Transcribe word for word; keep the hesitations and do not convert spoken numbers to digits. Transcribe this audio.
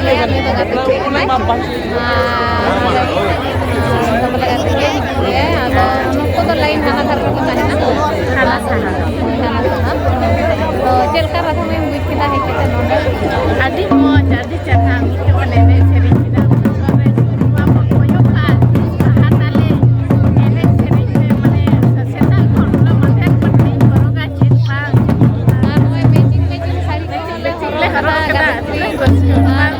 ᱩᱱᱤ ᱫᱚ ᱜᱟᱛᱮ ᱠᱩᱲᱤ ᱠᱟᱱᱟᱭ᱾ ᱟᱨ ᱟᱞᱮ ᱫᱚ ᱵᱚᱞᱮ ᱜᱟᱛᱮ ᱜᱮ ᱦᱤᱡᱩᱜ ᱜᱮᱭᱟᱭ᱾ ᱟᱫᱚ ᱱᱩᱠᱩ ᱫᱚ line ᱦᱟᱱᱟ ᱫᱷᱟᱨᱮ ᱨᱮᱠᱚ ᱛᱟᱦᱮᱱᱟ᱾ ᱦᱟᱱᱟ ᱥᱟᱦᱟ᱾ ᱦᱳᱭ, ᱦᱟᱱᱟ ᱥᱟᱦᱟ᱾ ᱛᱚ, ᱪᱮᱫ ᱞᱮᱠᱟ ᱨᱟᱫᱷᱟ ᱢᱟᱹᱭ ᱵᱩᱡᱽ ᱠᱮᱫᱟ ᱦᱮᱡ ᱠᱟᱛᱮ ᱱᱚᱰᱮ? ᱟᱹᱰᱤ ᱢᱚᱡᱽ, ᱟᱹᱰᱤ ᱪᱮᱦᱨᱟ᱾ ᱢᱤᱫ ᱛᱮᱵᱚᱱ ᱮᱱᱮᱡ ᱥᱮᱨᱮᱧ ᱠᱮᱫᱟ᱾ ᱩᱱᱟᱹᱜ ᱵᱟᱨ ᱨᱮ ᱥᱩᱨ ᱢᱟ ᱵᱚᱱ ᱠᱚᱭᱚᱜ ᱠᱟᱜ, ᱵᱟᱦᱟ ᱛᱟᱞᱮ, ᱮᱱᱮᱡ ᱥᱮᱨᱮᱧ ᱛᱮ, ᱢᱟᱱᱮ, ᱥᱮᱛᱟᱜ ᱠᱷᱚᱱ ᱦᱚᱞᱟ ᱢᱟᱫᱷᱮᱨ ᱠᱷᱚᱱ ᱤᱧ ᱦᱚᱨᱚᱜᱟ ᱪᱮᱫ ᱵᱟᱝ᱾ ᱟᱨ ᱱᱚᱜᱼᱚᱭ matching matching ᱥᱟᱹᱲᱤ ᱠᱚᱞᱮ ᱦᱚᱨᱚᱜ ᱠᱟᱫᱟ, ᱟᱹᱰᱤ ᱨᱟᱹᱥᱠᱟᱹ᱾ ᱟᱨ